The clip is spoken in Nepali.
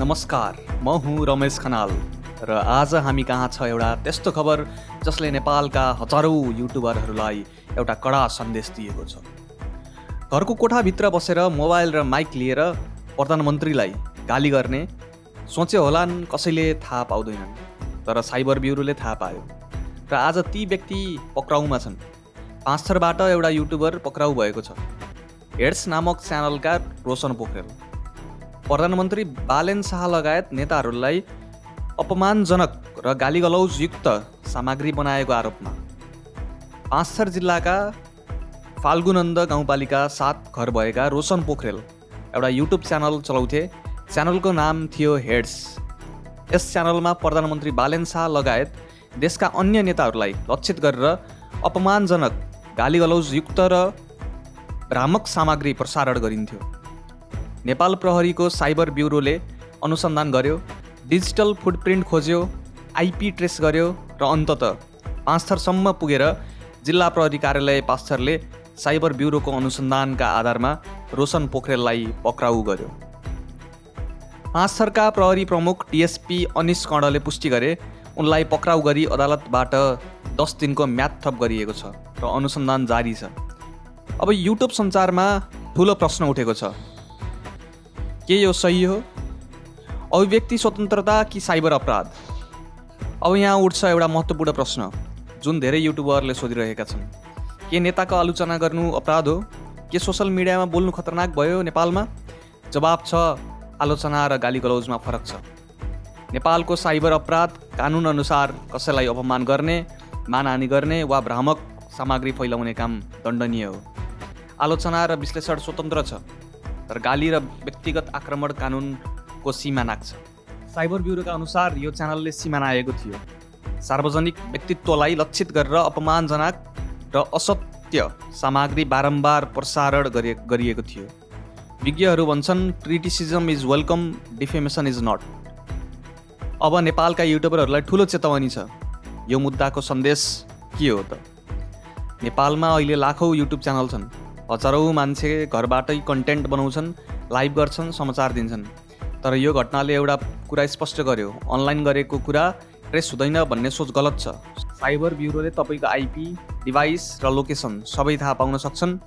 नमस्कार, म हुँ रमेश खनाल र आज हामी कहाँ छ एउटा त्यस्तो खबर जसले नेपालका हजारौँ युट्युबरहरूलाई एउटा कडा सन्देश दिएको छ। घरको कोठाभित्र बसेर मोबाइल र माइक लिएर प्रधानमन्त्रीलाई गाली गर्ने सोचे होलान् कसैले थाहा पाउँदैनन्, तर साइबर ब्युरोले थाहा पायो र आज ती व्यक्ति पक्राउमा छन्। पाँचथरबाट एउटा युट्युबर पक्राउ भएको छ। हेड्स नामक च्यानलका रोशन पोखरेल, प्रधानमन्त्री बालेन शाह लगायत नेताहरूलाई अपमानजनक र गालीगलौज युक्त सामग्री बनाएको आरोपमा पाँचथर जिल्लाका फाल्गुनन्द गाउँपालिका 7 घर भएका रोशन पोखरेल एउटा युट्युब च्यानल चलाउँथे। च्यानलको नाम थियो हेड्स। यस च्यानलमा प्रधानमन्त्री बालेन शाह लगायत देशका अन्य नेताहरूलाई लक्षित गरेर अपमानजनक गालीगलौज युक्त र भ्रामक सामग्री प्रसारण गरिन्थ्यो। नेपाल प्रहरीको साइबर ब्युरोले अनुसन्धान गर्यो, डिजिटल फुटप्रिन्ट खोज्यो, आइपी ट्रेस गर्यो र अन्ततः पाँचथरसम्म पुगेर जिल्ला प्रहरी कार्यालय पाँचथरले साइबर ब्युरोको अनुसन्धानका आधारमा रोशन पोखरेललाई पक्राउ गर्यो। पाँचथरका प्रहरी प्रमुख डिएसपी अनिश कणले पुष्टि गरे उनलाई पक्राउ गरी अदालतबाट 10 दिनको म्याद थप गरिएको छ र अनुसन्धान जारी छ। अब युट्युब सञ्चारमा ठुलो प्रश्न उठेको छ, के यो सही हो? अभिव्यक्ति स्वतन्त्रता कि साइबर अपराध? अब यहाँ उठ्छ एउटा महत्त्वपूर्ण प्रश्न जुन धेरै युट्युबरले सोधिरहेका छन्। के नेताको आलोचना गर्नु अपराध हो? के सोसल मिडियामा बोल्नु खतरनाक भयो नेपालमा? जवाब छ, आलोचना र गालीगलौजमा फरक छ। नेपालको साइबर अपराध कानुन अनुसार कसैलाई अपमान गर्ने, मानहानि गर्ने वा भ्रामक सामग्री फैलाउने काम दण्डनीय हो। आलोचना र विश्लेषण स्वतन्त्र छ, तर गाली र व्यक्तिगत आक्रमण कानुनको सीमा नाग्छ। साइबर ब्युरोका अनुसार यो च्यानलले सीमा नागेको थियो। सार्वजनिक व्यक्तित्वलाई लक्षित गरेर अपमानजनक र असत्य सामग्री बारम्बार प्रसारण गरिएको थियो। विज्ञहरू भन्छन् criticism is welcome, defamation is not. अब नेपालका युट्युबरहरूलाई ठुलो चेतावनी छ। यो मुद्दाको सन्देश के हो त? नेपालमा अहिले लाखौँ युट्युब च्यानल छन्। हजारौँ मान्छे घरबाटै कन्टेन्ट बनाउँछन्, लाइभ गर्छन्, समाचार दिन्छन्। तर यो घटनाले एउटा कुरा स्पष्ट गर्यो, अनलाइन गरेको कुरा ट्रेस हुँदैन भन्ने सोच गलत छ। साइबर ब्युरोले तपाईँको आइपी, डिभाइस र लोकेसन सबै थाहा पाउन सक्छन्।